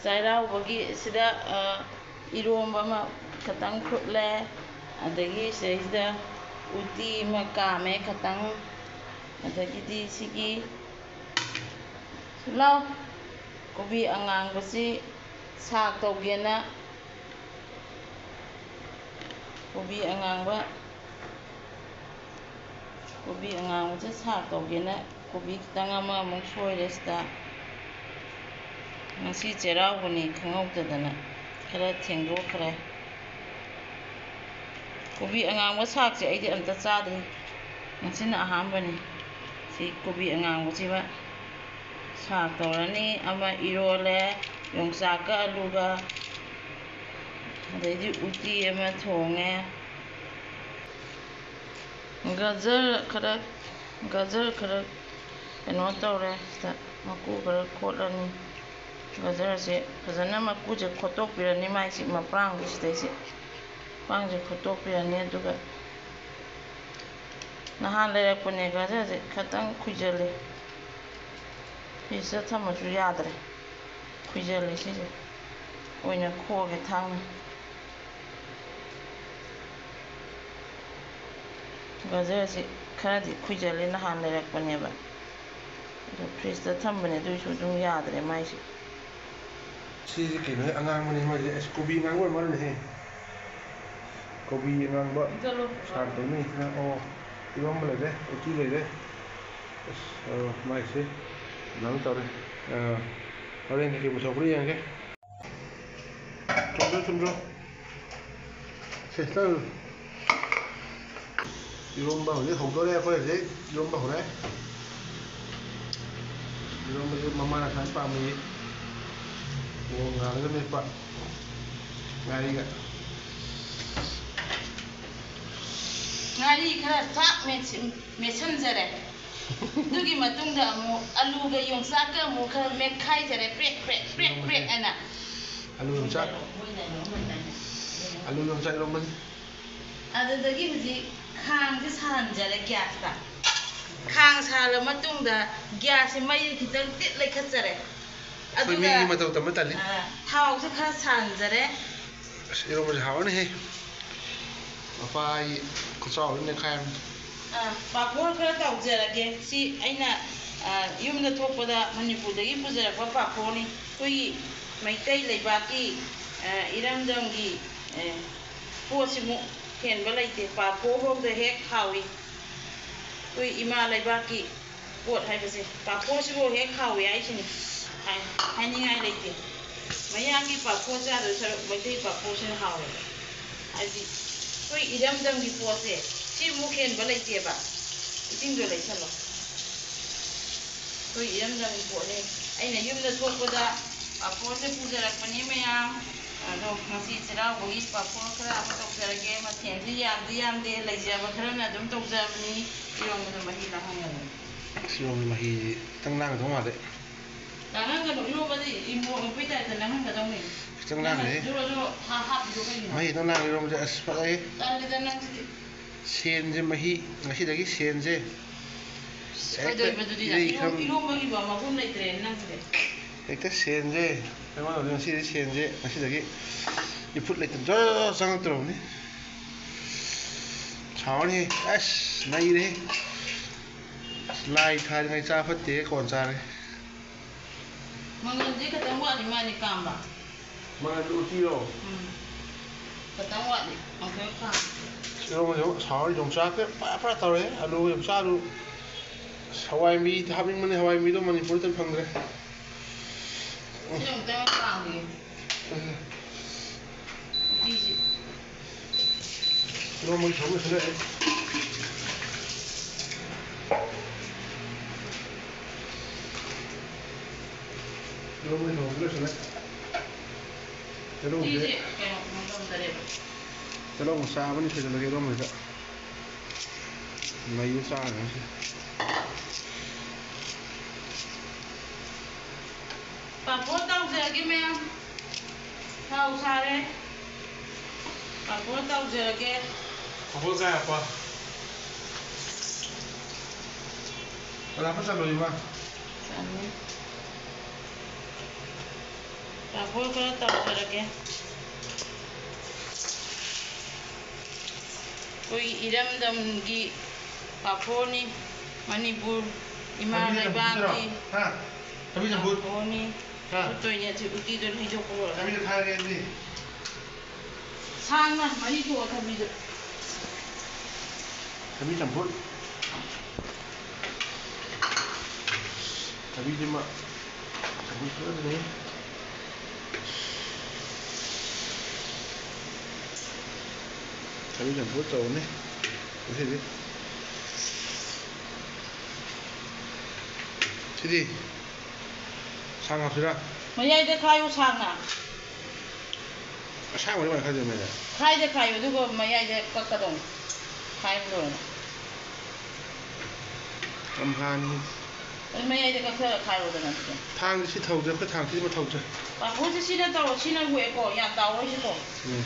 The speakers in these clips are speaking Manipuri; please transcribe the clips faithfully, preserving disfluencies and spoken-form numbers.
ꯆꯩꯔꯥꯎꯕꯒꯤ ꯁꯤꯗ, ꯑ, ꯏꯔꯣꯝꯕ ꯑꯃ ꯈꯇꯪ ꯐꯨꯠꯂꯦ, ꯑꯗꯒꯤ ꯁꯤꯗꯩꯁꯤꯗ ꯎꯇꯤ ꯑꯃ ꯀꯥꯝꯃꯦ ꯈꯇꯪ, ꯑꯗꯒꯤꯗꯤ ꯁꯤꯒꯤ, ꯂꯥꯎ, ꯀꯣꯕꯤ ꯑꯉꯥꯡꯕꯁꯤ ꯁꯥꯛ ꯇꯧꯒꯦꯅ, ꯀꯣꯕꯤ ꯑꯉꯥꯡꯕ, ꯀꯣꯕꯤ ꯑꯉꯥꯡꯕꯁꯦ ꯁꯥꯛ ꯇꯧꯒꯦꯅ ꯀꯣꯕꯤ ꯈꯤꯇꯪ ꯑꯃꯃꯨꯛ ꯁꯣꯏꯔꯦ ꯁꯤꯗ꯫ ꯉꯁꯤ ꯆꯩꯔꯥꯎꯕꯅꯤ ꯈꯪꯍꯧꯗꯗꯅ ꯈꯔ ꯊꯦꯡꯗꯣꯛꯈ꯭ꯔꯦ꯫ ꯀꯣꯕꯤ ꯑꯉꯥꯡꯕ ꯁꯥꯛꯁꯦ ꯑꯩꯗꯤ ꯑꯝꯇ ꯆꯥꯗ꯭ꯔꯤ, ꯉꯁꯤꯅ ꯑꯍꯥꯟꯕꯅꯤ꯫ ꯁꯤ ꯀꯣꯕꯤ ꯑꯉꯥꯡꯕꯁꯤꯃ ꯁꯥꯛ ꯇꯧꯔꯅꯤ, ꯑꯃ ꯏꯔꯣꯜꯂꯦ, ꯌꯣꯡꯆꯥꯛꯀ ꯑꯂꯨꯒ, ꯑꯗꯩꯗꯤ ꯎꯇꯤ ꯑꯃ ꯊꯣꯡꯉꯦ꯫ ꯒꯖꯔ ꯈꯔ, ꯒꯖꯔ ꯈꯔ ꯀꯩꯅꯣ ꯇꯧꯔꯦ, ꯁꯤꯗ ꯃꯀꯨ ꯈꯔ ꯈꯣꯠꯂꯅꯤ꯫ ꯒꯖꯔꯁꯦ ꯐꯖꯅ ꯃꯀꯨꯁꯦ ꯈꯣꯠꯇꯣꯛꯄꯤꯔꯅꯤ, ꯃꯥꯏꯁꯤ ꯃꯄ꯭ꯔꯥꯡꯁꯦ ꯁꯤꯗꯩꯁꯦ, ꯃꯄ꯭ꯔꯥꯡꯁꯦ ꯈꯣꯠꯇꯣꯛꯄꯤꯔꯅꯤ꯫ ꯑꯗꯨꯒ ꯅꯍꯥꯟ ꯂꯩꯔꯛꯄꯅꯦ ꯒꯖꯔꯁꯦ, ꯈꯤꯇꯪ ꯈꯨꯏꯖꯜꯂꯦ, ꯐ꯭ꯔꯤꯖꯇ ꯊꯝꯃꯁꯨ ꯌꯥꯗ꯭ꯔꯦ꯫ ꯈꯨꯏꯖꯜꯂꯦ, ꯁꯤꯁꯦ ꯑꯣꯏꯅ ꯈꯣꯛꯑꯒꯦ ꯊꯥꯡꯅ꯫ ꯒꯖꯔꯁꯤ ꯈꯔꯗꯤ ꯈꯨꯏꯖꯜꯂꯦ, ꯅꯍꯥꯟ ꯂꯩꯔꯛꯄꯅꯦꯕ, ꯑꯗꯣ ꯐ꯭ꯔꯤꯖꯇ ꯊꯝꯕꯅꯦ, ꯑꯗꯨꯏꯁꯨ ꯑꯗꯨꯝ ꯌꯥꯗ꯭ꯔꯦ ꯃꯥꯏꯁꯦ꯫ ꯁꯤꯁꯦ ꯀꯩꯅꯣꯍꯦ, ꯑꯉꯥꯡꯕꯅꯦ ꯃꯥꯏꯁꯦ꯫ ꯑꯁ, ꯀꯣꯕꯤ ꯑꯉꯥꯡꯕ ꯑꯣꯏꯔ ꯃꯥꯜꯂꯦꯅꯦꯍꯦ꯫ ꯀꯣꯕꯤ ꯑꯉꯥꯡꯕ ꯁꯥꯛ ꯇꯧꯅꯤ꯫ ꯑꯣ, ꯏꯔꯣꯝꯕ ꯂꯩꯔꯦ, ꯎꯇꯤ ꯂꯩꯔꯦ꯫ ꯑꯁ, ꯑ, ꯃꯥꯏꯁꯦ ꯀꯩꯅꯣꯝ ꯇꯧꯔꯦ꯫ ꯑ, ꯍꯣꯔꯦꯟ ꯀꯩꯀꯩ ꯄꯨꯊꯣꯛꯄ꯭ꯔꯥ ꯌꯦꯡꯉꯒꯦ꯫ ꯆꯨꯝꯗ꯭ꯔꯣ, ꯆꯨꯝꯗ꯭ꯔꯣ? ꯁꯦ, ꯆꯪꯉꯨ꯫ ꯏꯔꯣꯝꯕ ꯍꯧꯖꯤꯛ ꯍꯧꯗꯣꯔꯦ, ꯑꯩꯈꯣꯏ ꯍꯧꯖꯤꯛ ꯏꯔꯣꯝꯕ ꯍꯧꯔꯦ꯫ ꯏꯔꯣꯝꯕꯁꯦ ꯃꯃꯥꯅ ꯈ꯭ꯋꯥꯏ ꯄꯥꯝꯕ ꯃꯣꯔꯣꯛ ꯉꯥꯜꯂꯒ ꯃꯦꯠꯄ ꯉꯥꯔꯤꯒ꯫ ꯉꯥꯔꯤ ꯈꯔ ꯆꯥꯛ ꯃꯦꯠꯁꯤ-, ꯃꯦꯠꯁꯤꯟꯖꯔꯦ꯫ ꯑꯗꯨꯒꯤ ꯃꯇꯨꯡꯗ ꯑꯃꯨꯛ ꯑꯂꯨꯒ ꯌꯣꯡꯆꯥꯛꯀ ꯑꯃꯨꯛ ꯈꯔ ꯃꯦꯠꯈꯥꯏꯖꯔꯦ, ꯄ꯭ꯔꯦꯛ, ꯄ꯭ꯔꯦꯛ, ꯄ꯭ꯔꯦꯛ, ꯄ꯭ꯔꯦꯛ ꯑꯅ꯫ ꯑꯂꯨ ꯌꯣꯡꯆꯥꯛ, ꯑꯂꯨ ꯌꯣꯡꯆꯥꯛ ꯏꯔꯣꯝꯕꯅꯤ꯫ ꯑꯗꯨꯗꯒꯤ ꯍꯧꯖꯤꯛ ꯈꯥꯡꯁꯦ ꯁꯥꯍꯟꯖꯔꯦ ꯒ꯭ꯌꯥꯁꯇ꯫ ꯈꯥꯡ ꯁꯥꯍꯜꯂ ꯃꯇꯨꯡꯗ ꯒ꯭ꯌꯥꯁꯁꯦ ꯃꯩ ꯈꯤꯇꯪ ꯇꯤꯠ ꯂꯩꯈꯠꯆꯔꯦ꯫ ꯑꯩꯈꯣꯏ ꯑꯗꯨꯒ, ꯃꯤꯒꯤ ꯃꯇꯧ ꯇꯝꯕ ꯇꯜꯂꯤ꯫ ꯑ, ꯊꯥꯎꯁꯦ ꯈꯔ ꯁꯥꯍꯟꯖꯔꯦ꯫ ꯑꯁ, ꯏꯔꯣꯝꯕꯁꯦ ꯍꯥꯎꯔꯅꯤꯍꯦ꯫ ꯃꯄꯥꯒꯤ ꯈꯨꯆꯥꯎꯗꯤ ꯅꯦꯈꯥꯏꯔꯅꯤ꯫ ꯑ, ꯄꯥꯐꯣꯔ ꯈꯔ ꯇꯥꯎꯖꯔꯒꯦ꯫ ꯁꯤ ꯑꯩꯅ, ꯑ, ꯌꯨꯝꯗ ꯊꯣꯛꯄꯗ ꯃꯅꯤꯄꯨꯔꯗꯒꯤ ꯄꯨꯖꯔꯛꯄ ꯄꯥꯐꯣꯔꯅꯤ꯫ ꯑꯩꯈꯣꯏꯒꯤ ꯃꯩꯇꯩ ꯂꯩꯕꯥꯛꯀꯤ, ꯑ, ꯏꯔꯝꯗꯝꯒꯤ, ꯑ, ꯄꯣꯠꯁꯤꯃꯨꯛ ꯍꯦꯟꯕ ꯂꯩꯇꯦ꯫ ꯄꯥꯐꯣꯔ ꯐꯥꯎꯗ ꯍꯦꯛ ꯍꯥꯎꯏ꯫ ꯑꯩꯈꯣꯏ ꯏꯃꯥ ꯂꯩꯕꯥꯛꯀꯤ ꯄꯣꯠ ꯍꯥꯏꯕꯁꯦ, ꯄꯥꯐꯣꯔꯁꯤꯕꯨ ꯍꯦꯛ ꯍꯥꯎꯏ ꯍꯥꯏꯁꯤꯅꯤ꯫ ꯍꯥꯏ-, ꯍꯥꯏꯅꯤꯡꯉꯥꯏ ꯂꯩꯇꯦ꯫ ꯃꯌꯥꯡꯒꯤ ꯄꯥꯐꯣꯔ ꯆꯥꯗꯧ ꯁꯔꯨꯛ ꯃꯩꯇꯩ ꯄꯥꯐꯣꯔꯁꯤꯅ ꯍꯥꯎꯋꯦꯕ꯫ ꯍꯥꯏꯗꯤ ꯑꯩꯈꯣꯏ ꯏꯔꯝꯗꯝꯒꯤ ꯄꯣꯠꯁꯦ ꯁꯤꯃꯨꯛ ꯍꯦꯟꯕ ꯂꯩꯇꯦꯕ꯫ ꯏꯁꯤꯡꯗꯣ ꯂꯩꯁꯜꯂꯣ꯫ ꯑꯩꯈꯣꯏ ꯏꯔꯝꯗꯝꯒꯤ ꯄꯣꯠꯅꯤ꯫ ꯑꯩꯅ ꯌꯨꯝꯗ ꯊꯣꯛꯄꯗ ꯄꯥꯐꯣꯔꯁꯦ ꯄꯨꯖꯔꯛꯄꯅꯤ ꯃꯌꯥꯝ꯫ ꯑꯗꯣ ꯉꯁꯤ ꯆꯩꯔꯥꯎꯕꯒꯤ ꯄꯥꯐꯣꯔ ꯈꯔ ꯑꯃ ꯇꯧꯖꯔꯒꯦ꯫ ꯃꯊꯦꯜꯁꯤ ꯌꯥꯝꯗꯤ ꯌꯥꯝꯗꯦ, ꯂꯩꯖꯕ ꯈꯔꯅ ꯑꯗꯨꯝ ꯇꯧꯖꯕꯅꯤ꯫ ꯏꯔꯣꯟꯕꯗ ꯃꯍꯤ ꯂꯥꯡꯍꯟꯒꯅꯨ꯫ ꯑꯁ, ꯏꯔꯣꯟꯕ ꯃꯍꯤꯁꯤ ꯈꯤꯇꯪ ꯂꯥꯡꯒꯗꯧ ꯃꯥꯜꯂꯦ꯫ ꯂꯥꯡꯍꯟꯒꯅꯨ, ꯏꯔꯣꯟꯕꯗꯤ ꯏꯃꯣꯔꯣꯛ ꯃꯦꯠꯄꯩ ꯇꯥꯏꯞꯇ ꯂꯥꯡꯍꯟꯒꯗꯧꯅꯤ꯫ ꯈꯤꯇꯪ ꯅꯪꯅ ꯂꯥꯡꯉꯦ꯫ ꯖꯣꯔꯣ ꯖꯣꯔꯣ ꯍꯥ-, ꯍꯥꯞꯄꯤꯗꯣ ꯀꯩꯒꯤꯅꯣ? ꯃꯍꯤ ꯈꯤꯇꯪ ꯂꯥꯡꯉꯦ ꯏꯔꯣꯟꯕꯁꯦ꯫ ꯑꯁ, ꯐꯖꯩ꯫ ꯇꯜꯂꯤꯗ ꯅꯪꯁꯤꯗꯤ꯫ ꯁꯦꯟꯁꯦ ꯃꯍꯤ, ꯉꯁꯤꯗꯒꯤ ꯁꯦꯟꯁꯦ ꯍꯦꯛꯇ ꯀꯩꯗꯧꯔꯤꯕꯗꯨꯗꯤ ꯏꯔꯩ ꯏꯔꯣꯝ-, ꯈꯔꯝ-, ꯏꯔꯣꯝꯕꯒꯤꯕ ꯃꯒꯨꯟ ꯂꯩꯇ꯭ꯔꯦ ꯅꯪꯁꯤꯗꯤ꯫ ꯍꯦꯛꯇ ꯁꯦꯟꯁꯦ, ꯑꯩꯉꯣꯟꯗ ꯍꯧꯖꯤꯛ ꯉꯁꯤꯗꯤ ꯁꯦꯟꯁꯦ ꯉꯁꯤꯗꯒꯤ ꯏꯐꯨꯠ ꯂꯩꯇꯅ ꯖꯣꯔ ꯖꯣꯔ ꯆꯪꯉꯛꯇꯧꯔꯕꯅꯤ꯫ ꯁꯥꯎꯔꯅꯤ꯫ ꯑꯁ, ꯅꯩꯔꯦ꯫ ꯑꯁ, ꯂꯥꯏ ꯊꯥꯔꯤꯉꯩ ꯆꯥ ꯐꯠꯇꯦ, ꯀꯣꯟ ꯆꯥꯔꯦ꯫ ꯃꯪꯒꯟꯁꯦ ꯈꯤꯇꯪ ꯋꯥꯠꯂꯤ ꯃꯥꯜꯂꯤ ꯀꯥꯝꯕ꯫ ꯃꯪꯒꯟꯗꯨ ꯎꯇꯤꯔꯣ? ꯎꯝ꯫ ꯈꯤꯇꯪ ꯋꯥꯠꯂꯤ꯫ ꯑꯃꯨꯛꯇꯪ ꯀꯥꯝ꯫ ꯏꯔꯣꯟꯕꯁꯦ ꯁꯥꯎꯔ ꯌꯣꯡꯆꯥꯛꯀ ꯐꯔꯥ ꯐꯔꯥ ꯇꯧꯔꯦ꯫ ꯑꯂꯨꯒ ꯌꯥꯝ ꯆꯥꯔꯨ꯫ ꯑꯁ, ꯍꯋꯥꯏ ꯃꯨꯕꯤ ꯍꯥꯞꯅꯤꯡꯕꯅꯦ, ꯍꯋꯥꯏ ꯃꯨꯕꯤꯗꯣ ꯃꯅꯤꯄꯨꯔꯗ ꯐꯪꯗ꯭ꯔꯦ꯫ ꯁꯤ ꯑꯃꯨꯛꯇꯪ ꯀꯥꯝꯒꯦ꯫ ꯎꯝ꯫ ꯎꯇꯤꯁꯤ꯫ ꯏꯔꯣꯟꯕꯒꯤ ꯁꯔꯨꯛ ꯂꯣꯏꯁꯤꯜꯂꯦ꯫ ꯏꯔꯣꯟꯕꯒꯤ ꯁꯔꯨꯛ ꯂꯣꯏꯁꯤꯜꯂꯦ꯫ ꯇꯤꯜꯍꯧꯁꯦ, ꯁꯤꯁꯦ ꯀꯩꯅꯣ, ꯃꯪꯒꯟꯗꯔꯦꯕ꯫ ꯇꯤꯜꯍꯧ ꯃꯆꯥ ꯑꯃꯅꯤ ꯁꯣꯏꯖꯤꯜꯂꯒꯦ ꯏꯔꯣꯟꯕꯁꯤꯗ꯫ ꯃꯩꯗ ꯆꯥꯔꯅꯤ ꯁꯤ꯫ ꯄꯥꯐꯣꯔ ꯇꯧꯖꯔꯒꯦ ꯃꯌꯥꯝ꯫ ꯊꯥꯎ ꯁꯥꯔꯦ꯫ ꯄꯥꯐꯣꯔ ꯇꯧꯖꯔꯒꯦ꯫ ꯄꯥꯐꯣꯔ ꯀꯥꯏ ꯍꯥꯞꯄ? ꯑꯗ ꯍꯥꯞꯄ ꯆꯜꯂꯣ ꯏꯃꯥ꯫ ꯆꯜꯂꯦ꯫ ꯄꯥꯐꯣꯔ ꯈꯔ ꯇꯥꯎꯖꯔꯒꯦ꯫ ꯑꯩꯈꯣꯏꯒꯤ ꯏꯔꯝꯗꯝꯒꯤ ꯄꯥꯐꯣꯔꯅꯤ, ꯃꯅꯤꯄꯨꯔ ꯏꯃꯥ ꯊꯕꯤ ꯆꯝꯐꯨꯠ ꯂꯩꯕꯥꯛꯀꯤ ꯍꯥ? ꯊꯕꯤ ꯆꯝꯐꯨꯠ ꯄꯥꯐꯣꯔꯅꯤ꯫ ꯍꯥ? ꯐꯨꯠꯇꯣꯏꯅꯦ꯫ ꯑꯗꯨ ꯎꯇꯤꯗꯣ ꯍꯩꯗꯣꯛꯄ ꯂꯣꯏꯔꯒ꯫ ꯊꯕꯤꯗꯣ ꯈꯥꯏꯔꯒꯦ ꯑꯗꯨꯗꯤ꯫ ꯁꯥꯡꯅ ꯃꯔꯤ ꯊꯣꯛꯑ ꯊꯝꯕꯤꯗꯣ꯫ ꯊꯕꯤ ꯆꯝꯐꯨꯠ꯫ ꯊꯕꯤꯁꯤꯃ ꯆꯝꯐꯨꯠ ꯐꯖꯅ ꯂꯩ꯫ ꯊꯕꯤ ꯆꯝꯐꯨꯠ ꯇꯧꯔꯅꯤ ꯉꯁꯤꯗꯤ꯫ ꯁꯤꯗꯤ ꯁꯥꯡ ꯍꯥꯞꯁꯤꯔꯥ? ꯃꯌꯥꯏꯗ ꯈꯥꯏꯌꯨ ꯁꯥꯡꯅ꯫ ꯑꯁꯥꯡꯕꯗꯤ ꯀꯃꯥꯏꯅ ꯈꯥꯏꯗꯣꯏꯅꯣ ꯃꯌꯥꯏꯗ? ꯈꯥꯏꯗ ꯈꯥꯏꯌꯨ, ꯑꯗꯨꯒ ꯃꯌꯥꯏꯗ ꯀꯛꯀꯗꯧꯅꯤ꯫ ꯈꯥꯏꯕ ꯂꯣꯏꯔꯒ꯫ ꯀꯝꯍꯥꯅꯤ꯫ ꯑꯗꯨ ꯃꯌꯥꯏꯗ ꯀꯛꯊꯔ ꯈꯥꯏꯔꯣꯗꯅ ꯑꯗꯨꯗꯤ꯫ ꯊꯥꯡꯁꯤ ꯊꯧꯁꯦ, ꯑꯩꯈꯣꯏ ꯊꯥꯡꯁꯤꯃ ꯊꯧꯁꯦ꯫ ꯄꯥꯐꯣꯔꯁꯦ ꯁꯤꯅ ꯇꯧꯔꯣ, ꯁꯤꯅ ꯍꯨꯛꯑꯦꯀꯣ, ꯌꯥꯝ ꯇꯥꯎꯔꯣꯏꯁꯤꯀꯣ꯫ ꯎꯝ꯫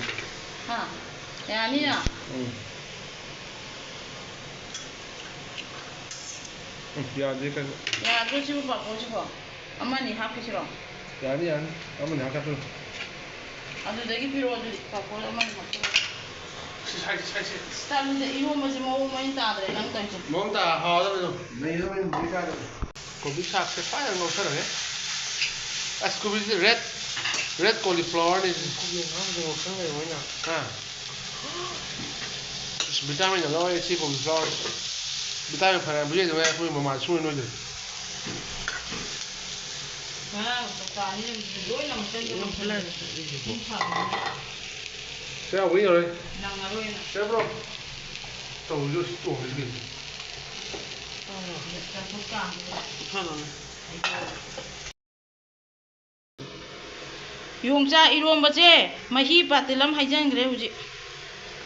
ꯍꯥ? ꯌꯥꯅꯤꯅ? ꯎꯝ꯫ ꯎꯝ, ꯌꯥꯗꯦ ꯀꯩꯅꯣ꯫ ꯌꯥꯗ꯭ꯔꯣ ꯁꯤꯕꯨ ꯄꯥꯐꯣꯔꯁꯤꯕꯣ? ꯑꯃꯅꯤ ꯍꯥꯞꯈꯤꯁꯤꯔꯣ? ꯌꯥꯅꯤ, ꯌꯥꯅꯤ꯫ ꯑꯃꯅꯤ ꯍꯥꯞꯀꯠꯄꯤꯔꯣ꯫ ꯑꯗꯨꯗꯒꯤ ꯄꯤꯔꯛꯑꯣ ꯑꯗꯨꯗꯤ, ꯄꯥꯐꯣꯔ ꯑꯃꯅꯤ ꯍꯥꯞꯆꯤꯜꯂꯣ꯫ ꯁꯤ ꯁꯥꯏꯁꯦ, ꯁꯥꯏꯁꯦ꯫ ꯑꯁ, ꯇꯜꯂꯤꯗ, ꯏꯔꯣꯝꯕꯁꯦ ꯃꯑꯣꯡ ꯃꯔꯤꯟ ꯇꯥꯗ꯭ꯔꯦ ꯅꯪ ꯇꯧꯔꯤꯁꯦ꯫ ꯃꯑꯣꯡ ꯇꯥ ꯍꯥꯎꯔꯗꯕꯅꯤ ꯑꯗꯨꯝ꯫ ꯅꯩꯔꯗꯕꯅꯤ ꯍꯧꯖꯤꯛ ꯆꯥꯔꯗꯕꯅꯤ꯫ ꯀꯣꯕꯤ ꯁꯥꯛꯁꯦ ꯐꯖꯅ ꯉꯧꯁꯜꯂꯒꯦ꯫ ꯑꯁ, ꯀꯣꯕꯤꯁꯦ ꯔꯦꯠ, ꯔꯦꯠ ꯀꯣꯂꯤꯐ꯭ꯂꯥꯋꯔꯅꯤ ꯁꯤ꯫ ꯀꯣꯕꯤ ꯑꯉꯥꯡꯕꯁꯦ ꯉꯧꯁꯜꯂꯦ ꯃꯣꯏꯅ꯫ ꯑꯥ꯫ ꯑꯁ, ꯚꯤꯇꯥꯃꯤꯟ ꯌꯥꯝ ꯌꯥꯎꯋꯦ ꯁꯤ ꯀꯣꯕꯤ ꯐ꯭ꯂꯥꯋꯔꯁꯦ꯫ ꯚꯤꯇꯥꯃꯤꯟ ꯐꯅꯌꯥꯝ ꯄꯤꯖꯩꯗꯕ ꯑꯩꯈꯣꯏ ꯃꯃꯥ ꯁꯨꯡꯑꯣꯏ ꯅꯣꯏꯗ꯭ꯔꯦ꯫ ꯉꯔꯥꯡ ꯀꯧꯇꯥ ꯑꯅꯤ ꯑꯍꯨꯝꯗꯨꯗꯤ ꯂꯣꯏꯅ ꯑꯃꯨꯛꯇꯪꯗ ꯂꯣꯏꯁꯤꯜꯂꯦ꯫ ꯃꯤ ꯐꯕꯅꯤꯅ꯫ ꯆꯩꯔꯥꯎꯕꯒꯤ ꯌꯧꯔꯦ꯫ ꯅꯪꯉꯔꯣꯏꯅ꯫ ꯆꯠꯄ꯭ꯔꯣ? ꯇꯧꯔꯤꯗꯣ ꯁꯤ ꯇꯣꯡꯉꯤꯁꯤ ꯀꯩꯅꯣ? ꯇꯧꯔꯣ, ꯆꯠꯊꯣꯛ ꯇꯥꯕꯅꯤꯅ꯫ ꯐꯔꯕꯅꯦ꯫ ꯑꯩꯗꯣ ꯌꯣꯡꯆꯥꯛ ꯏꯔꯣꯝꯕꯁꯦ ꯃꯍꯤ ꯕꯥꯇꯤꯜ ꯑꯃ ꯍꯩꯖꯤꯟꯈ꯭ꯔꯦ ꯍꯧꯖꯤꯛ꯫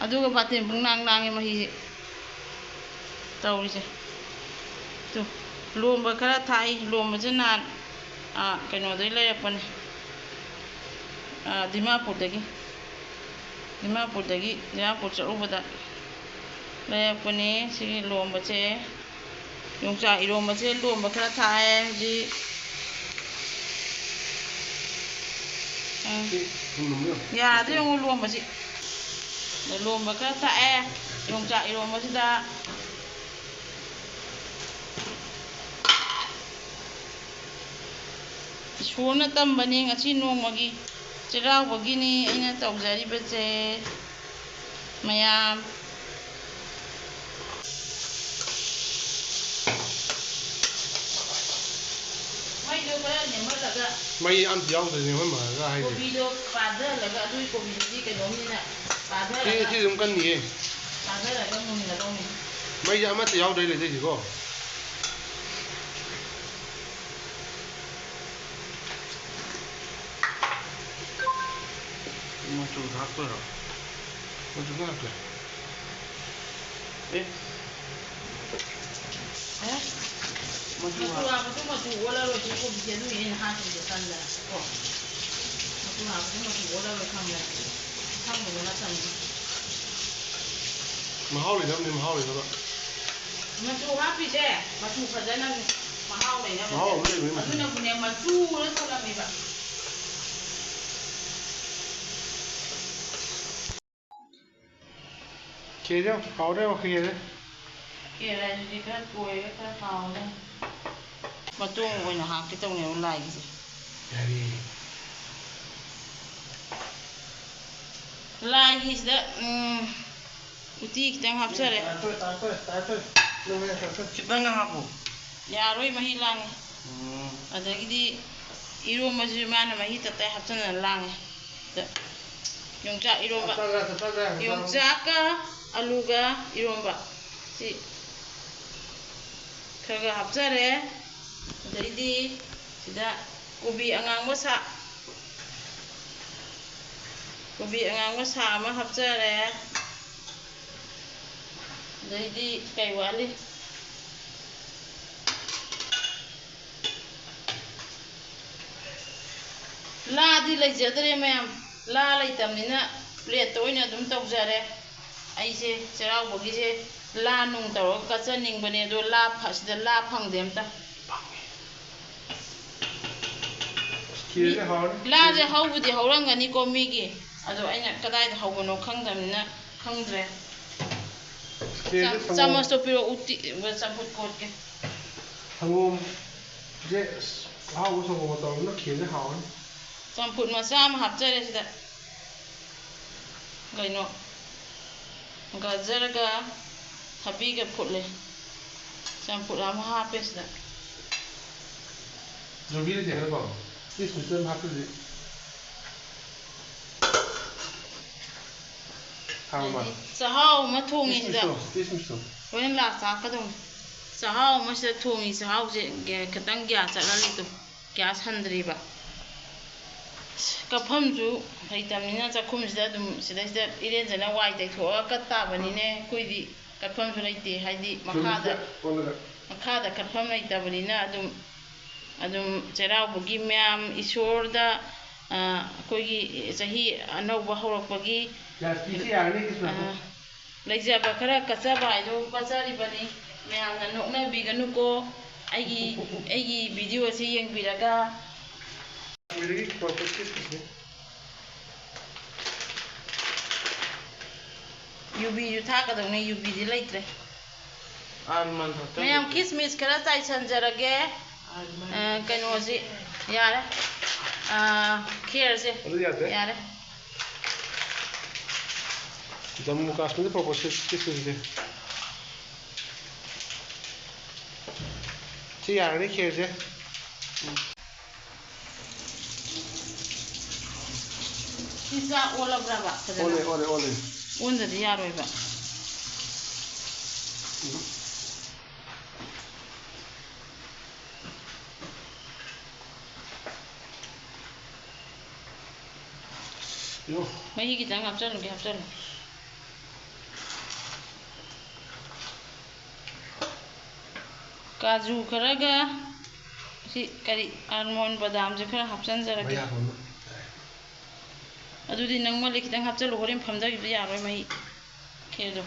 ꯑꯗꯨꯒ ꯕꯥꯇꯤꯜ ꯄꯨꯡ ꯅꯥꯡ ꯅꯥꯡꯉꯦ ꯃꯍꯤꯁꯦ ꯇꯧꯔꯤꯁꯦ꯫ ꯇꯨ, ꯂꯣꯝꯕ ꯈꯔ ꯊꯥꯛꯏ꯫ ꯂꯣꯝꯕꯁꯦ ꯅꯍꯥꯟ, ꯑꯥ, ꯀꯩꯅꯣꯗꯒꯤ ꯂꯩꯔꯛꯄꯅꯦ, ꯑꯥ, ꯗꯤꯃꯥꯄꯨꯔꯗꯒꯤ꯫ ꯗꯤꯃꯥꯄꯨꯔꯗꯒꯤ, ꯗꯤꯃꯥꯄꯨꯔ ꯆꯠꯂꯨꯕꯗ ꯂꯩꯔꯛꯄꯅꯦ꯫ ꯁꯤꯒꯤ ꯂꯣꯝꯕꯁꯦ, ꯌꯣꯡꯆꯥꯛ ꯏꯔꯣꯝꯕꯁꯦ ꯂꯣꯝꯕ ꯈꯔ ꯊꯥꯛꯑꯦ ꯍꯧꯖꯤꯛ꯫ ꯎꯝ꯫ ꯁꯤ ꯊꯨꯝ ꯅꯝꯕꯤꯌꯨ꯫ ꯌꯥꯗ꯭ꯔꯦ, ꯌꯦꯡꯉꯨ, ꯂꯣꯝꯕꯁꯤ꯫ ꯑꯗ ꯂꯣꯝꯕ ꯈꯔ ꯊꯥꯛꯑꯦ ꯌꯣꯡꯆꯥꯛ ꯏꯔꯣꯝꯕꯁꯤꯗ꯫ ꯏꯁꯣꯔꯅ ꯇꯝꯕꯅꯤ ꯉꯁꯤ ꯅꯣꯡꯃꯒꯤ ꯆꯩꯔꯥꯎꯕꯒꯤꯅꯤ ꯑꯩꯅ ꯇꯧꯖꯔꯤꯕꯁꯦ꯫ ꯃꯌꯥꯝ꯫ ꯃꯩꯗꯣ ꯈꯔ ꯅꯦꯝꯍꯜꯂꯒ꯫ ꯃꯩ ꯑꯝꯇ ꯌꯥꯎꯗ꯭ꯔꯦ, ꯅꯦꯝꯍꯟꯕꯒ ꯍꯥꯏꯁꯦ꯫ ꯀꯣꯕꯤꯗꯣ ꯄꯥꯊꯍꯜꯂꯒ, ꯑꯗꯨꯒꯤ ꯀꯣꯕꯤꯗꯨꯗꯤ ꯀꯩꯅꯣꯝꯅꯤꯅ ꯁꯤ, ꯄꯥꯊꯍꯜꯂꯒ, ꯁꯤ ꯑꯗꯨꯝ ꯀꯟꯅꯤꯌꯦ꯫ ꯄꯥꯊꯍꯜꯂꯒ ꯃꯨꯟꯒꯗꯧꯅꯤ꯫ ꯃꯩꯁꯦ ꯑꯃꯠꯇ ꯌꯥꯎꯗ꯭ꯔꯦ ꯂꯩꯖꯩꯁꯤꯀꯣ꯫ ꯃꯆꯨ ꯍꯥꯞꯇꯣꯏꯔꯣ? ꯃꯆꯨ ꯈꯔ ꯍꯥꯞꯀꯦ꯫ ꯑꯦ꯫ ꯑꯦ? ꯃꯆꯨ ꯃꯆꯨ ꯍꯥꯞ- ꯍꯥꯞꯄꯁꯨ ꯃꯆꯨ ꯑꯣꯜꯂꯔꯣꯏ, ꯁꯤ ꯀꯣꯕꯤꯁꯦ, ꯑꯗꯨꯒꯤꯅꯦ ꯑꯩꯅ ꯍꯥꯞꯇ꯭ꯔꯤꯁꯦ ꯇꯟꯗꯅ ꯀꯣ꯫ ꯃꯆꯨ ꯍꯥꯞꯄꯁꯨ ꯃꯆꯨ ꯑꯣꯜꯂꯔꯣꯏ ꯈꯪꯉꯦ꯫ ꯑꯁꯪꯕꯗꯣ ꯅꯠꯇꯕꯅꯤꯅ꯫ ꯃꯍꯥꯎ ꯂꯩꯅꯕꯅꯤ, ꯃꯍꯥꯎ ꯂꯩꯅꯕ꯫ ꯃꯆꯨ ꯍꯥꯞꯄꯤꯁꯦ ꯃꯆꯨ ꯐꯖꯅꯕꯅꯤ, ꯃꯍꯥꯎ ꯂꯩꯅꯕꯅꯤ꯫ ꯃꯍꯥꯎ ꯑꯃ ꯂꯩꯕꯅꯤ ꯃꯆꯨ꯫ ꯑꯗꯨꯅꯕꯨꯅꯦ ꯃꯆꯨ ꯑꯣꯏꯅ ꯊꯣꯛꯂꯝꯃꯤꯕ꯫ ꯈꯦꯔꯁꯦ ꯍꯥꯎꯔꯦ, ꯈꯦꯔꯁꯦ꯫ ꯈꯦꯔ ꯍꯥꯏꯁꯤꯗꯤ ꯈꯔ ꯇꯣꯏꯔꯦ, ꯈꯔ ꯍꯥꯎꯔꯦ꯫ ꯃꯇꯣꯡ ꯑꯣꯏꯅ ꯍꯥꯞꯀꯦ ꯇꯧꯅꯦꯕ ꯂꯥꯏꯒꯤꯁꯦ꯫ ꯌꯥꯔꯦ꯫ ꯂꯥꯏꯒꯤꯁꯤꯗ, ꯎꯝ, ꯎꯇꯤ ꯈꯤꯇꯪ ꯍꯥꯞꯆꯔꯦ꯫ ꯇꯥꯔꯛꯇꯣꯔꯦ, ꯇꯥꯔꯛꯇꯣꯔꯦ, ꯇꯥꯔꯛꯇꯣꯔꯦ꯫ ꯅꯪ ꯍꯦꯟꯅ ꯇꯥꯔꯛꯇꯣꯔꯦ꯫ ꯈꯤꯇꯪꯒ ꯍꯥꯞꯄꯣ꯫ ꯌꯥꯔꯣꯏ, ꯃꯍꯤ ꯂꯥꯡꯉꯦ꯫ ꯎꯝ꯫ ꯑꯗꯒꯤꯗꯤ ꯏꯔꯣꯝꯕꯁꯤꯁꯨ ꯃꯥꯅ ꯃꯍꯤ ꯇꯞꯇꯥꯏ ꯍꯥꯞꯆꯤꯟꯗꯅ ꯂꯥꯡꯉꯦ꯫ ꯗ-, ꯌꯣꯡꯆꯥꯛ ꯏꯔꯣꯝꯕ꯫ ꯆꯞ ꯆꯥꯈ꯭ꯔꯦ, ꯆꯞ ꯆꯥꯈ꯭ꯔꯦ, ꯆꯞ ꯆꯥꯈ꯭ꯔꯦ꯫ ꯌꯣꯡꯆꯥꯛꯀ ꯑꯂꯨꯒ ꯏꯔꯣꯝꯕ꯫ ꯁꯤ ꯈꯔ ꯈꯔ ꯍꯥꯞꯆꯔꯦ꯫ ꯑꯗꯩꯗꯤ ꯁꯤꯗ ꯀꯣꯕꯤ ꯑꯉꯥꯡꯕ ꯁꯥ-, ꯀꯣꯕꯤ ꯑꯉꯥꯡꯕ ꯁꯥ ꯑꯃ ꯍꯥꯞꯆꯔꯦ꯫ ꯑꯗꯩꯗꯤ ꯀꯩ ꯋꯥꯠꯂꯤ? ꯂꯥꯗꯤ ꯂꯩꯖꯗ꯭ꯔꯦ ꯃꯌꯥꯝ, ꯂꯥ ꯂꯩꯇꯕꯅꯤꯅ ꯄ꯭ꯂꯦꯠꯇ ꯑꯣꯏꯅ ꯑꯗꯨꯝ ꯇꯧꯖꯔꯦ꯫ ꯑꯩꯁꯦ ꯆꯩꯔꯥꯎꯕꯒꯤꯁꯦ ꯂꯥ ꯅꯨꯡ ꯇꯧꯔꯒ ꯀꯠꯆꯅꯤꯡꯕꯅꯦ, ꯑꯗꯣ ꯂꯥ ꯐ-, ꯁꯤꯗ ꯂꯥ ꯐꯪꯗꯦ ꯑꯝꯇ꯫ ꯈꯦꯔꯁꯦ ꯍꯥꯎꯔꯅꯤ꯫ ꯂꯥꯁꯦ ꯍꯧꯕꯗꯤ ꯍꯧꯔꯝꯒꯅꯤꯀꯣ ꯃꯤꯒꯤ, ꯑꯗꯣ ꯑꯩꯅ ꯀꯗꯥꯏꯗ ꯍꯧꯕꯅꯣ ꯈꯪꯗꯕꯅꯤꯅ ꯈꯪꯗ꯭ꯔꯦ꯫ ꯈꯦꯔꯁꯦ ꯆꯥ-, ꯁꯪꯒꯣꯝ꯫ ꯆꯥꯃꯁꯇꯣ ꯄꯤꯔꯛꯑꯣ, ꯎꯇꯤ, ꯆꯝꯐꯨꯠ ꯀꯣꯠꯀꯦ꯫ ꯁꯪꯒꯣꯝꯁꯦ, ꯑꯁ, ꯑꯍꯥꯎꯕ ꯁꯪꯒꯣꯝꯒ ꯇꯧꯔꯒꯅ ꯈꯦꯔꯁꯦ ꯍꯥꯎꯔꯅꯤ꯫ ꯆꯝꯐꯨꯠ ꯃꯆꯥ ꯑꯃ ꯍꯥꯞꯆꯔꯦ ꯁꯤꯗ꯫ ꯀꯩꯅꯣ, ꯒꯖꯔꯒ ꯊꯕꯤꯒ ꯐꯨꯠꯂꯦ꯫ ꯆꯝꯐꯨꯠ ꯑꯃ ꯍꯥꯞꯄꯦ ꯁꯤꯗ꯫ ꯌꯨꯕꯤꯗꯤ ꯊꯦꯡꯅꯀꯣ? ꯀꯤꯁꯃꯤꯁꯇ ꯑꯗꯨꯝ ꯍꯥꯞꯆꯤꯜꯂꯤ꯫ ꯍꯥꯎꯕ? ꯍꯥꯏꯗꯤ ꯆꯥꯛꯍꯥꯎ ꯑꯃ ꯊꯣꯡꯉꯤ ꯁꯤꯗ꯫ ꯀꯤꯁꯃꯤꯁꯇꯣ, ꯀꯤꯁꯃꯤꯁꯇꯣ꯫ ꯍꯣꯔꯦꯟ ꯂꯥꯁꯇ ꯍꯥꯞꯀꯗꯧꯅꯤ꯫ ꯆꯥꯛꯍꯥꯎ ꯑꯃ ꯁꯤꯗ ꯊꯣꯡꯉꯤ, ꯆꯥꯛꯍꯥꯎꯁꯦ ꯒ꯭ꯌꯥ-, ꯈꯤꯇꯪ ꯒ꯭ꯌꯥꯁ ꯆꯠꯍꯜꯂꯤ ꯇꯨ꯫ ꯒ꯭ꯌꯥꯁ ꯍꯟꯗ꯭ꯔꯤꯕ꯫ ꯀꯠꯐꯝꯁꯨ ꯂꯩꯇꯕꯅꯤꯅ ꯆꯥꯛꯈꯨꯝꯁꯤꯗ ꯑꯗꯨꯝ ꯁꯤꯗꯩꯁꯤꯗ ꯏꯔꯦꯟꯖꯅ ꯋꯥꯏ ꯇꯩꯊꯣꯛꯑꯒ ꯀꯠ ꯇꯥꯕꯅꯤꯅꯦ꯫ ꯑꯩꯈꯣꯏꯗꯤ ꯀꯠꯐꯝꯁꯨ ꯂꯩꯇꯦ, ꯍꯥꯏꯗꯤ ꯃꯈꯥꯗ, ꯆꯨꯝꯃꯤꯗ ꯑꯣꯜꯂꯒ꯫ ꯃꯈꯥꯗ ꯀꯠꯐꯝ ꯂꯩꯇꯕꯅꯤꯅ ꯑꯗꯨꯝ, ꯑꯗꯨꯝ ꯆꯩꯔꯥꯎꯕꯒꯤ ꯃꯌꯥꯝ ꯏꯁꯣꯔꯗ, ꯑ, ꯑꯩꯈꯣꯏꯒꯤ ꯆꯍꯤ ꯑꯅꯧꯕ ꯍꯧꯔꯛꯄꯒꯤ, ꯒ꯭ꯌꯥꯁ ꯄꯤꯁꯤ ꯌꯥꯔꯅꯤ, ꯈ꯭ꯔꯤꯁꯃꯥꯁꯇ꯫ ꯑ, ꯂꯩꯖꯕ ꯈꯔ ꯀꯠꯆꯕ ꯍꯥꯏꯗꯨ ꯀꯠꯆꯔꯤꯕꯅꯤ꯫ ꯃꯌꯥꯝꯅ ꯅꯣꯛꯅꯕꯤꯒꯅꯨꯀꯣ꯫ ꯑꯩꯒꯤ, ꯑꯩꯒꯤ video ꯑꯁꯤ ꯌꯦꯡꯕꯤꯔꯒ꯫ ꯃꯣꯏꯗꯒꯤ ꯄꯨꯔꯛꯄ ꯆꯤꯞꯁꯅꯤ꯫ ꯌꯨꯕꯤꯁꯨ ꯊꯥꯛꯀꯗꯧꯅꯦ, ꯌꯨꯕꯤꯗꯤ ꯂꯩꯇ꯭ꯔꯦ꯫ ꯑꯥꯜꯃꯟ ꯈꯛꯇꯪ ꯃꯌꯥꯝ ꯂꯩꯇ꯭ꯔꯦ꯫ ꯀꯤꯁꯃꯤꯁ ꯈꯔ ꯆꯥꯏꯁꯟꯖꯔꯒꯦ꯫ ꯑꯥꯜꯃꯟ ꯑ, ꯀꯩꯅꯣꯁꯤ ꯌꯥꯔꯦ꯫ ꯑ, ꯈꯦꯔꯁꯦ ꯑꯗꯨ ꯌꯥꯗ꯭ꯔꯦ? ꯌꯥꯔꯦ꯫ ꯖꯝꯃꯨ ꯀꯥꯁꯃꯤꯔꯗ ꯄꯨꯔꯛꯄ ꯁꯤ-, ꯁꯤ ꯁꯤꯡꯁꯦ꯫ ꯁꯤ ꯌꯥꯔꯅꯤ ꯈꯦꯔꯁꯦ꯫ ꯁꯤ ꯆꯥꯛ ꯑꯣꯜꯂꯕ꯭ꯔꯕ ꯐꯖꯅ? ꯑꯣꯜꯂꯦ, ꯑꯣꯜꯂꯦ, ꯑꯣꯜꯂꯦ꯫ ꯑꯣꯟꯗꯗꯤ ꯌꯥꯔꯣꯏꯕ꯫ ꯎꯝ꯫ ꯌꯣ꯫ ꯃꯍꯤ ꯈꯤꯇꯪ ꯍꯥꯞꯆꯜꯂꯨꯒꯦ, ꯍꯥꯞꯆꯜꯂꯨ꯫ ꯀꯥꯖꯨ ꯈꯔꯒ ꯁꯤ ꯀꯔꯤ, ꯑꯥꯜꯃꯣꯟ ꯕꯗꯥꯝꯁꯦ ꯈꯔ ꯍꯥꯞꯆꯟꯖꯔꯒꯦ꯫ ꯃꯌꯥꯝ ꯑꯃ꯫ ꯑꯗꯨꯗꯤ ꯅꯪ ꯃꯣꯏꯗ ꯈꯤꯇꯪ ꯍꯥꯞꯆꯜꯂꯨ, ꯍꯣꯔꯦꯟ ꯐꯝꯊꯈꯤꯕꯗ ꯌꯥꯔꯣꯏ ꯃꯍꯤ꯫ ꯈꯦꯔꯗꯣ꯫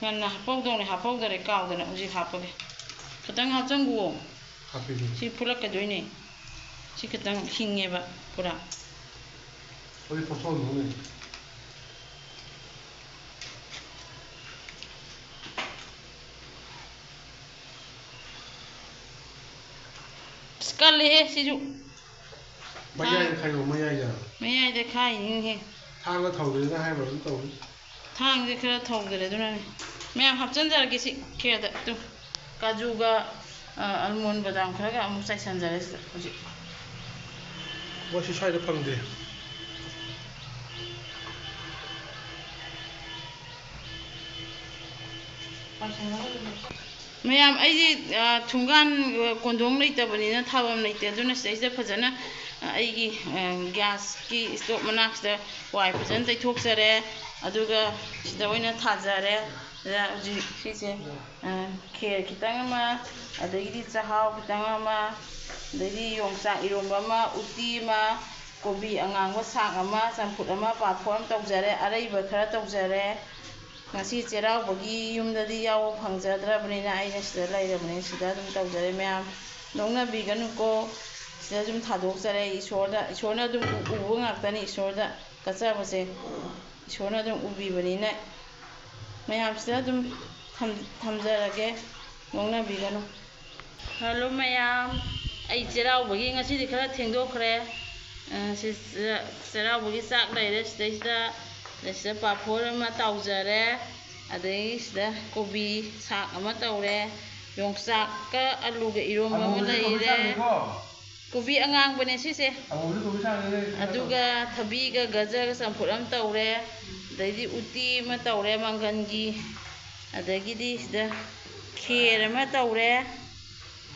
ꯉꯟꯅ ꯍꯥꯞꯄꯧꯗꯧꯅꯦ, ꯍꯥꯞꯄꯧꯗꯔꯦ, ꯀꯥꯎꯗꯅ꯫ ꯍꯧꯖꯤꯛ ꯍꯥꯞꯄꯒꯦ꯫ ꯈꯤꯇꯪ ꯍꯥꯞꯆꯟꯒꯨꯋꯣ꯫ ꯍꯥꯞꯄꯤꯅꯦ꯫ ꯁꯤ ꯐꯨꯠꯂꯛꯀꯗꯣꯏꯅꯦ꯫ ꯁꯤ ꯈꯤꯇꯪ ꯍꯤꯡꯉꯦꯕ ꯄꯨꯔꯥ꯫ ꯍꯧꯖꯤꯛ ꯄꯣꯠꯊꯣꯛꯑꯝꯗꯧꯅꯦ꯫ ꯑꯁ, ꯀꯜꯂꯦꯍꯦ ꯁꯤꯁꯨ꯫ ꯃꯌꯥꯏꯗ ꯈꯥꯏꯌꯣ, ꯃꯌꯥꯏꯗ꯫ ꯃꯌꯥꯏꯗ ꯈꯥꯏꯅꯤꯍꯦ꯫ ꯊꯥꯡꯅ ꯊꯧꯗꯦꯅ ꯍꯥꯏꯕ ꯑꯗꯨꯝ ꯇꯧꯅꯤ꯫ ꯊꯥꯡꯁꯦ ꯈꯔ ꯊꯧꯗꯔꯦ, ꯑꯗꯨꯅꯅꯦ꯫ ꯃꯌꯥꯝ ꯍꯥꯞꯆꯤꯟꯖꯔꯒꯦ ꯁꯤ ꯈꯦꯔꯗ꯫ ꯇꯨ, ꯀꯥꯖꯨꯒ, ꯑ, ꯑꯜꯃꯣꯟ ꯕꯗꯥꯝ ꯈꯔꯒ ꯑꯃꯨꯛ ꯆꯥꯏꯁꯟꯖꯔꯦ ꯁꯤꯗ ꯍꯧꯖꯤꯛ꯫ ꯃꯣꯏꯁꯤ ꯁ꯭ꯋꯥꯏꯗ ꯐꯪꯗꯦ꯫ ꯃꯌꯥꯝ, ꯑꯩꯗꯤ, ꯑ, ꯊꯣꯡꯒꯥꯟ, ꯑ, ꯀꯣꯟꯊꯣꯡ ꯂꯩꯇꯕꯅꯤꯅ ꯊꯥꯐꯝ ꯂꯩꯇꯦ꯫ ꯑꯗꯨꯅ ꯁꯤꯗꯩꯁꯤꯗ ꯐꯖꯅ, ꯑ, ꯑꯩꯒꯤ, ꯑ, ꯒ꯭ꯌꯥꯁꯀꯤ ꯏꯁꯇꯣꯞ ꯃꯅꯥꯛꯁꯤꯗ ꯋꯥꯏ ꯐꯖꯅ ꯇꯩꯊꯣꯛꯆꯔꯦ꯫ ꯑꯗꯨꯒ ꯁꯤꯗ ꯑꯣꯏꯅ ꯊꯥꯖꯔꯦ꯫ ꯑꯗ ꯍꯧꯖꯤꯛ ꯁꯤꯁꯦ, ꯑ, ꯈꯦꯔ ꯈꯤꯇꯪ ꯑꯃ, ꯑꯗꯒꯤꯗꯤ ꯆꯥꯛꯍꯥꯎ ꯈꯤꯇꯪ ꯑꯃ, ꯑꯗꯩꯗꯤ ꯌꯣꯡꯆꯥꯛ ꯏꯔꯣꯝꯕ ꯑꯃ, ꯎꯇꯤ ꯑꯃ, ꯀꯣꯕꯤ ꯑꯉꯥꯡꯕ ꯁꯥꯛ ꯑꯃ, ꯆꯝꯐꯨꯠ ꯑꯃ, ꯄꯥꯐꯣꯔ ꯑꯃ ꯇꯧꯖꯔꯦ꯫ ꯑꯔꯩꯕ ꯈꯔ ꯇꯧꯖꯔꯦ꯫ ꯉꯁꯤ ꯆꯩꯔꯥꯎꯕꯒꯤ ꯌꯨꯝꯗꯗꯤ ꯌꯥꯎꯕ ꯐꯪꯖꯗ꯭ꯔꯕꯅꯤꯅ ꯑꯩꯅ ꯁꯤꯗ ꯂꯩꯔꯕꯅꯤ, ꯁꯤꯗ ꯑꯗꯨꯝ ꯇꯧꯖꯔꯦ꯫ ꯃꯌꯥꯝ ꯅꯣꯛꯅꯕꯤꯒꯅꯨꯀꯣ꯫ ꯁꯤꯗ ꯑꯗꯨꯝ ꯊꯥꯗꯣꯛꯆꯔꯦ꯫ ꯏꯁꯣꯔꯗ, ꯏꯁꯣꯔꯅ ꯑꯗꯨꯝ ꯎ-, ꯎꯕ ꯉꯥꯛꯇꯅꯤ꯫ ꯏꯁꯣꯔꯗ ꯀꯠꯆꯕꯁꯦ ꯏꯁꯣꯔꯅ ꯑꯗꯨꯝ ꯎꯕꯤꯕꯅꯤꯅ ꯃꯌꯥꯝꯁꯤꯗ ꯑꯗꯨꯝ ꯊꯝ-, ꯊꯝꯖꯔꯒꯦ꯫ ꯅꯣꯛꯅꯕꯤꯒꯅꯨ꯫ ꯍꯜꯂꯣ ꯃꯌꯥꯝ, ꯑꯩ ꯆꯩꯔꯥꯎꯕꯒꯤ ꯉꯁꯤꯗꯤ ꯈꯔ ꯊꯦꯡꯗꯣꯛꯈ꯭ꯔꯦ꯫ ꯑ, ꯁꯤ ꯆ-, ꯆꯩꯔꯥꯎꯕꯒꯤ ꯆꯥꯛ ꯂꯩꯔꯦ ꯁꯤꯗꯩꯁꯤꯗ꯫ ꯑꯗꯩ ꯁꯤꯗ ꯄꯥꯐꯣꯔ ꯑꯃ ꯇꯥꯎꯖꯔꯦ꯫ ꯑꯗꯩ ꯁꯤꯗ ꯀꯣꯕꯤ ꯁꯥꯛ ꯑꯃ ꯇꯧꯔꯦ꯫ ꯌꯣꯡꯆꯥꯛꯀ ꯑꯂꯨꯒ ꯏꯔꯣꯝꯕ ꯑꯃ ꯂꯩꯔꯦ꯫ ꯀꯣꯕꯤ ꯑꯉꯥꯡꯕꯅꯦ ꯁꯤꯁꯦ꯫ ꯑꯗꯨꯒ ꯊꯕꯤꯒ ꯒꯖꯔꯒ ꯆꯝꯐꯨꯠ ꯑꯃ ꯇꯧꯔꯦ꯫ ꯑꯗꯩꯗꯤ ꯎꯇꯤ ꯑꯃ ꯇꯧꯔꯦ ꯃꯪꯒꯟꯒꯤ꯫ ꯑꯗꯒꯤꯗꯤ ꯁꯤꯗ ꯈꯦꯔ ꯑꯃ ꯇꯧꯔꯦ꯫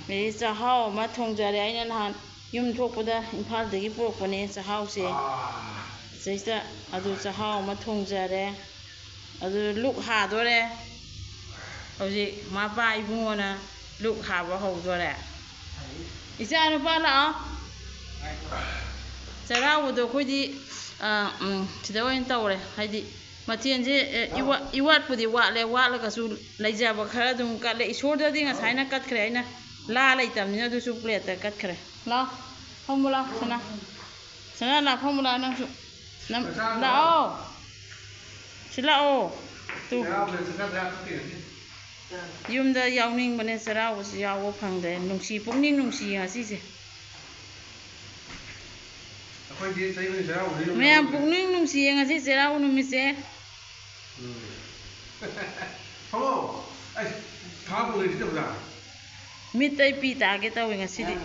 ꯑꯗꯩꯗꯤ ꯆꯥꯛꯍꯥꯎ ꯑꯃ ꯊꯣꯡꯖꯔꯦ꯫ ꯑꯩꯅ ꯅꯍꯥꯟ ꯌꯨꯝ ꯊꯣꯛꯄꯗ ꯏꯝꯐꯥꯜꯗꯒꯤ ꯄꯨꯔꯛꯄꯅꯦ ꯆꯥꯛꯍꯥꯎꯁꯦ꯫ ꯁꯤꯗꯩꯁꯤꯗ ꯑꯗꯨ ꯆꯥꯛꯍꯥꯎ ꯑꯃ ꯊꯣꯡꯖꯔꯦ꯫ ꯑꯗꯨ ꯂꯨꯛ ꯍꯥꯗꯣꯔꯦ꯫ ꯍꯧꯖꯤꯛ ꯃꯄꯥ ꯏꯕꯨꯡꯉꯣꯅ ꯂꯨꯛ ꯍꯥꯕ ꯍꯧꯗꯣꯔꯦ꯫ ꯏꯆꯥ ꯅꯨꯄꯥ ꯂꯥꯛꯑꯣ꯫ ꯆꯩꯔꯥꯎꯕꯗꯣ ꯑꯩꯈꯣꯏꯗꯤ, ꯑ, ꯎꯝ, ꯁꯤꯗ ꯑꯣꯏꯅ ꯇꯧꯔꯦ꯫ ꯍꯥꯏꯗꯤ ꯃꯊꯦꯜꯁꯦ, ꯑꯦ, ꯏꯋꯥ-, ꯏꯋꯥꯠꯄꯨꯗꯤ ꯋꯥꯠꯂꯦ, ꯋꯥꯠꯂꯒꯁꯨ ꯂꯩꯖꯕ ꯈꯔ ꯑꯗꯨꯝ ꯀꯠꯂꯦ꯫ ꯏꯁꯣꯔꯗꯗꯤ ꯉꯁꯥꯏꯅ ꯀꯠꯈ꯭ꯔꯦ, ꯑꯩꯅ ꯂꯥ ꯂꯩꯇꯕꯅꯤꯅ ꯑꯗꯨꯁꯨ ꯄ꯭ꯂꯦꯠꯇ ꯀꯠꯈ꯭ꯔꯦ꯫ ꯂꯥꯎ, ꯐꯝꯃꯨ ꯂꯥꯎ, ꯁꯅꯥ꯫ ꯁꯅꯥ, ꯂꯥꯎ, ꯐꯝꯃꯨ ꯂꯥꯎ, ꯅꯪꯁꯨ꯫ ꯅꯪ ꯂꯥꯛꯑꯣ꯫ ꯁꯤ ꯂꯥꯛꯑꯣ꯫ ꯇꯨ꯫ ꯌꯨꯝꯗ ꯌꯥꯎꯅꯤꯡꯕꯅꯦ, ꯆꯩꯔꯥꯎꯕꯁꯤ ꯌꯥꯎꯕ ꯐꯪꯗ꯭ꯔꯦ꯫ ꯅꯨꯡꯁꯤ, ꯄꯨꯛꯅꯤꯡ ꯅꯨꯡꯁꯤꯌꯦ ꯉꯁꯤꯁꯦ꯫ ꯑꯩꯈꯣꯏꯗꯤ ꯆꯍꯤ ꯈꯨꯗꯤꯡ ꯆꯩꯔꯥꯎꯕꯗ ꯌꯨꯝ ꯃꯌꯥꯝ ꯌꯥꯎꯕꯅꯦ꯫ ꯄꯨꯛꯅꯤꯡ ꯅꯨꯡꯁꯤꯌꯦ ꯉꯁꯤ ꯆꯩꯔꯥꯎꯕ ꯅꯨꯃꯤꯠꯁꯦ꯫ ꯎꯝ꯫ ꯐꯝꯃꯣ꯫ ꯑꯩ ꯊꯥꯕꯨ ꯂꯩꯁꯤꯗꯕ꯭ꯔꯥ? ꯃꯤꯠꯇ ꯑꯩ ꯄꯤ ꯇꯥꯒꯦ ꯇꯧꯋꯦ ꯉꯁꯤꯗꯤ꯫